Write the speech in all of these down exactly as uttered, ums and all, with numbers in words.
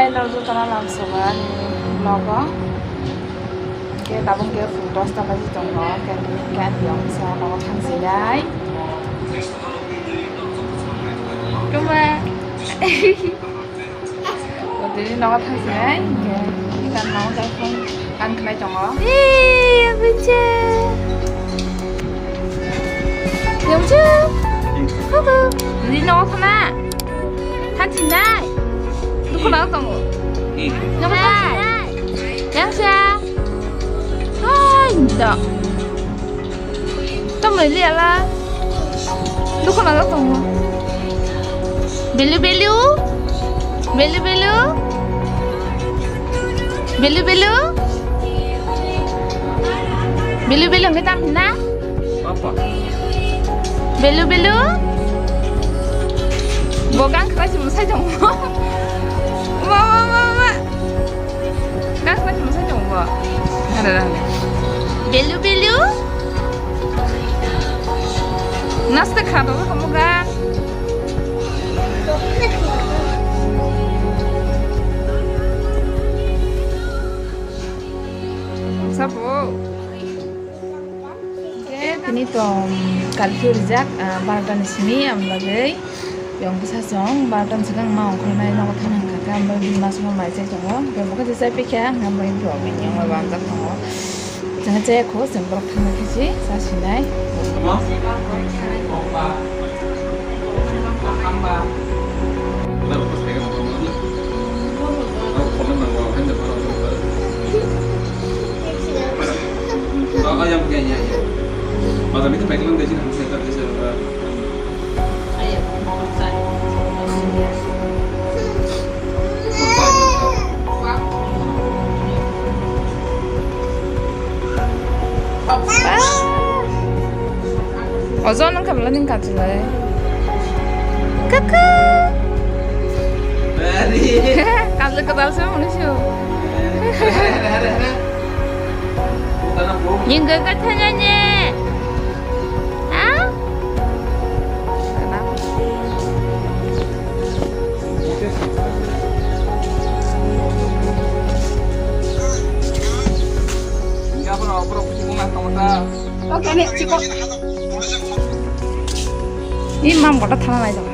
Hello, jotono lamsogo ani nogo. Ke tabuk ke phung dosta baji tongo, ke ani biyang bwsa nogo thangsinai. Kema? Odini nogo thangsinai, ke ikan nogo jai phung ang khlai tongo. Ee, abuja. Yamcha. Kuku. Odini nogo thana. Thangsinai. Dukhu nang tongo. Hmm. Nang thangsinai. Yang sia. Hai, da. Tamo liya la. Dukhu nang tongo. Belu belu. Belu belu. Belu belu. Belu belu ngi tam na. Apa? Belu belu. Bo gang khlai si musai jong. Ma ma ma ma. Gang khlai si musai jong bo. Ada ada. Belu belu. Nasta kha do kamu gang. Sapo. Tini tong curfew rijak, ah, barota ni simi, ang bagwi yong bwsa chwng barota ni swkang ma ongkhornai nogo thang hwnkha khe, ang bagwi bima songma mai chai tongo, hwnkhe bo khe chai pikha, ang bagwi bini yong bai banjak tongo. Chwng chai kho, chwng borok thangma khe se cha sinai. Ojo nang kamla ning kachilai. Kaka. Kajal kadal se muni sio. Ning gaga thanya ne. Ha? Kana? Oke, nih, cukup. Ini mam kotor thana nai dong.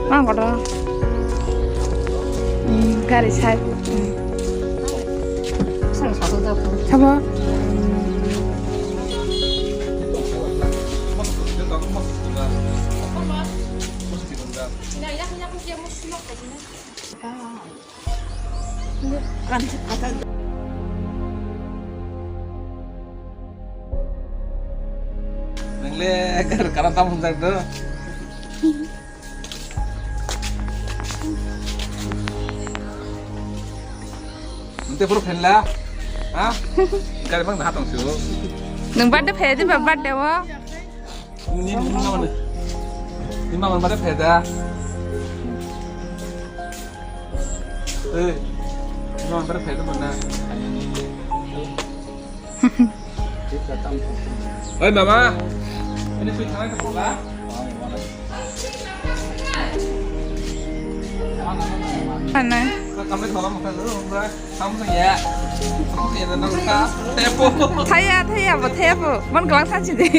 Mam kotor. Hmm, gari sai. Hmm. Sabo. Nang le kar kara tam hunjak do. Nte puro phenla. Ha? Gari bang da tong su. Nang birthday phe di ba birthday wo. Ni ni ma mana? Ni ma mana pada peda? Eh, ni ma mana pada peda mana? Oi mama, ini sweet sana ke bola? Mana? Kami tolong makan dulu, Mbak. Kamu ya. Kamu ya tentang tepo. Thaya, thaya, bo thaya bo. Mon kelang sanchi de.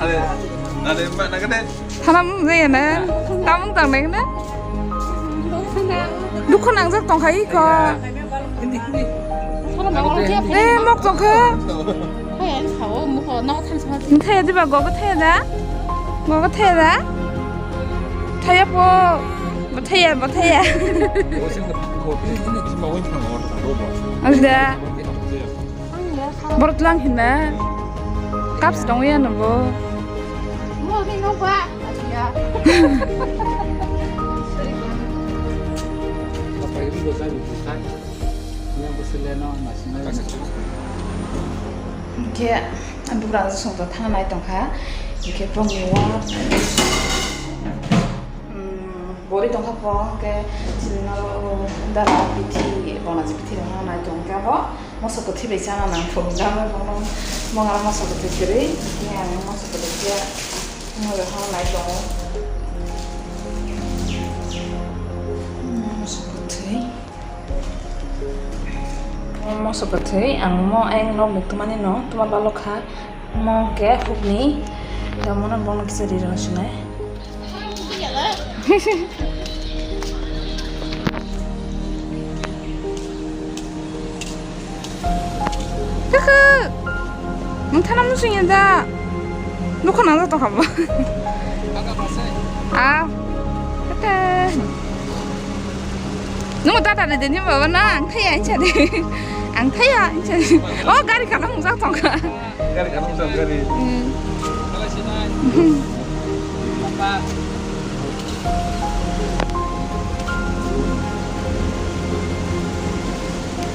Ada, ada Mbak nak deh. Thanam jaya na, tamung tang nai na. Dukhu nangjak tongkha iko. Eh, mok tongkha. Thaya diba, gogo thaya da? Gogo thaya da? Thaya po. Bo thaya, bo thaya. Ang da. Borok tlang hinna. Cups tong ya nabo. Mo ni no ba. Ya. Hingke ang bubrang songdo thang nai tongkha. Hingke bongni wa. Hmm, bori tongkha po, hingke chini noro dara bithi, bonaji bithi rok nai tongkha bo. Moso kwthwi bai chana nang phuru, dama bono mongala moso kwthwi kwrwi, hingke ang moso kwthwi khe mui rok nai tongo. Sokathwi ang mo ayang nok ni tumani no tuma balok kha, mo ke hukni da mo no bono kisa ri rw sinai. Kaka, mung thana musung ya da. Nukha nang tong kha bo. Ah, kata. Nung tata de ni baba na ang thaya incha de. Ang thaya incha de. Oh, gari kana mung jak tong kha. Gari kana mung jak gari. Hmm.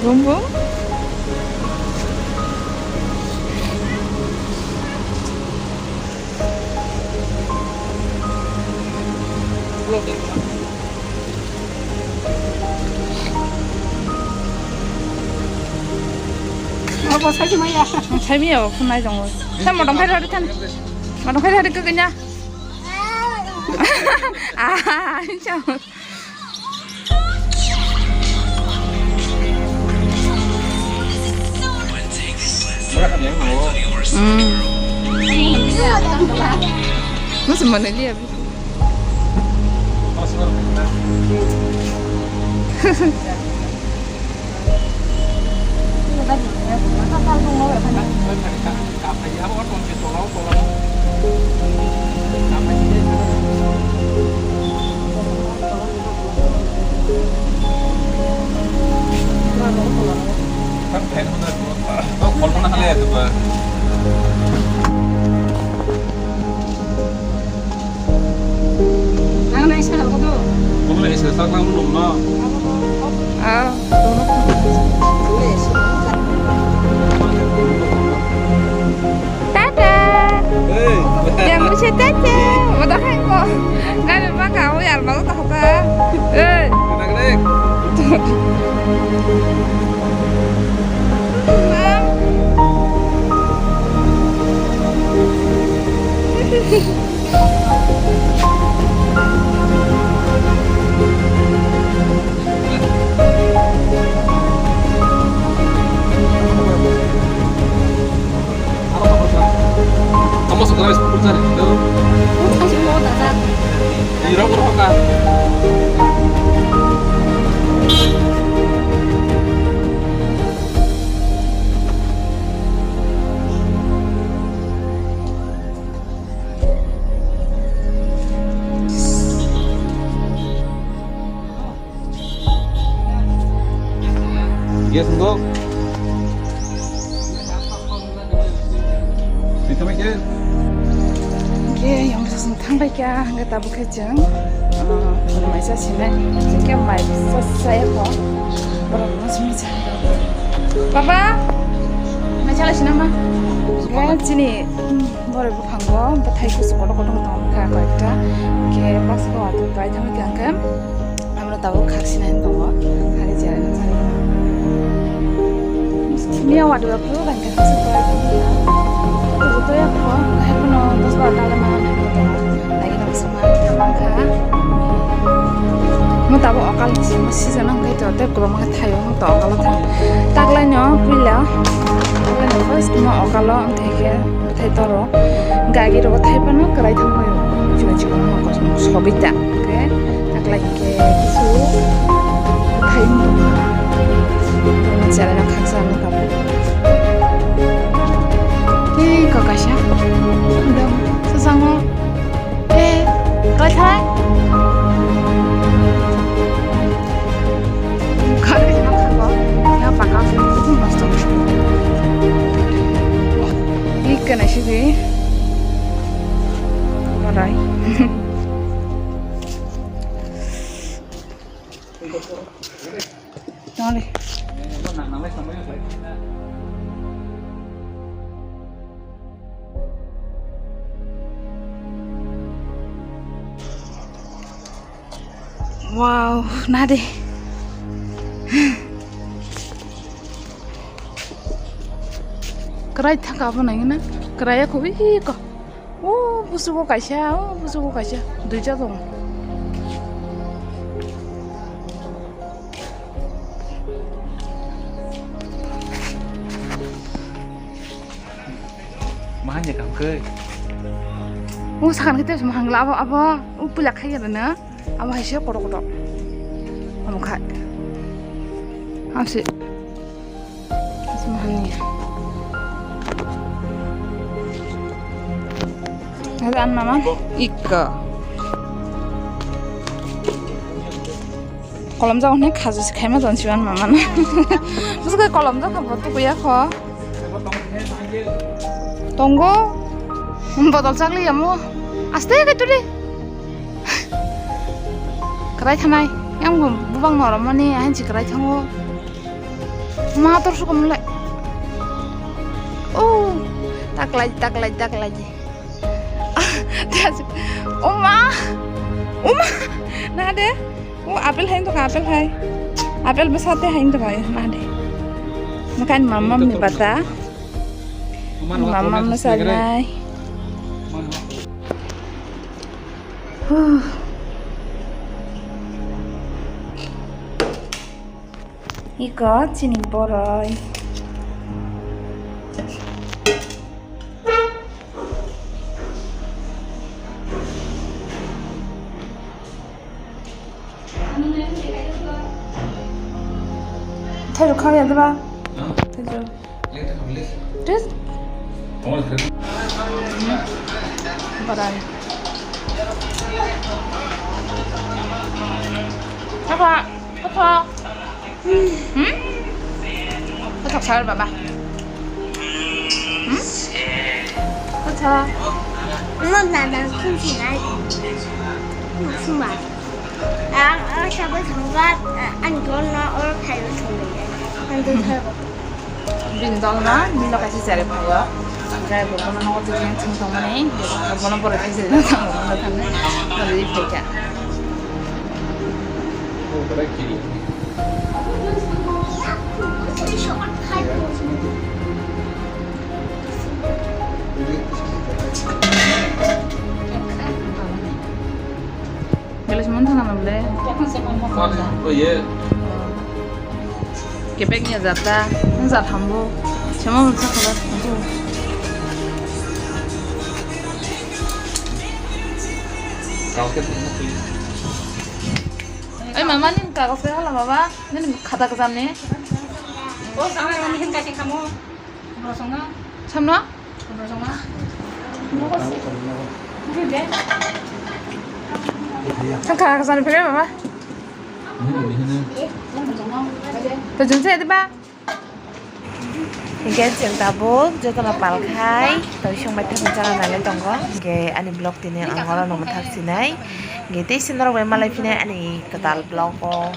Bum bum. Saimaya, phunai tongo. Sa modong khai rari than. Modong khai rari kaganya. Ah, chao. Mm. Masa mana dia? Ang nai sa ko do. Ko le sa sa lang lum no. Ah. Tata. Hey. Yang bisa tata. Udah kan kok. Kan apa kau ya malu tak apa. Eh. Kena kena. Amo sekolah sekolah cari tu. Iro berapa? Yes, go. Oke, yang bisa sing tang baik ya, nggak tabu kejang. Mai sa sinai, jengke mai sa saya ko. Borok no simi sa. Papa, mai chala sinama. Ga chini, borok buphango, bwthai kusu kotor kotor tong kha koyekta. Ke bas ko atu kai thang kha khe. Amro tabo khak sinai tongo. Khari jera na chari. Miya wadu aku bangka kusu koyekta. Kusu to ya ko, hai kuno dos bar dale ma. Lagi nang sama thamang kha. Mo tabo okal sima season ang khe to te krom ang thayo mo to okal tha. Taklai no puila. Taklai no first mo okalo ang thai khe bwthai toro. Gagi ro thai pano kwrai thang mai. Chikon chikon mo ko sobita. Khe taklai khe kisu thai mo. Chara na khaksa mo tabo. Tei kakaisa. Dam sasang mo. Eh, kalaithai. Kalaithai ma kha ba. Ya paka phone tu mas tu. Ih, kana sih deh. Marai. Tangli. Wow, nadi. Kerai thaka apa nai na? Kerai aku ih ko. Oh, busugo kaisa, oh, busugo kaisa. Duita dong. Khe. O sakhan khe tebs mahang la abo, abo, o pila khai ya na. Abo hai se kotor kotor. Abo khai. Abo se. Abo se mahang ni. Ada an mama ikka. Kolom jago hwnwi khajo se khaima tonsi mano mama no. Bwswk kolom jak kha bo tukuya kho. Tongo. Bodol chakli yamo. Aste khe tuli. Kwrai thanai. Yang bubang noromani ahin si kwrai thango. Ma tor sukom le. Oh. Taklai, taklai, taklai. Ah, te asuk. Oma. Oma. Na de. O apple hai to apple hai. Apple bwsa te hai to hai na de. Makan mamam ni bata. Mamam na salai. Huh. Iko chini boroi. Thairu khaya deba. Thairu. Tes. Barai. Apa? Apa? Hmm? Kothok sabar baba. Hmm? Kothok. Ano nana kunci nai. Suma. Ang, ang sabar sangkat, ang gonna or kayo sumile. Ang dothar. Bini dolma, bini kaisa chari phaio. Hingke bo bono nogo twi yang chwng tongmani, bono borok twi se tongmani, tongmani, tongmani, tongmani, phaikha. Belai se mantha na mole. Kepek ni jata, jat hambo. Sema mantha khabar. Oi mama, nini kagos khe hala baba, nini khata kwcham ni. O sama ni hin kasi kamu. Samno? Thang kha kha sani phire baba. To jumse diba. Hingke chwng tabuk jotono palkhai, tei songbai thangwi chana nangwi tongo. Hingke ani vlog tini ang oro no mwthak sinai. Hingke tei se norok bai malai phinai ani kwtal vlog o.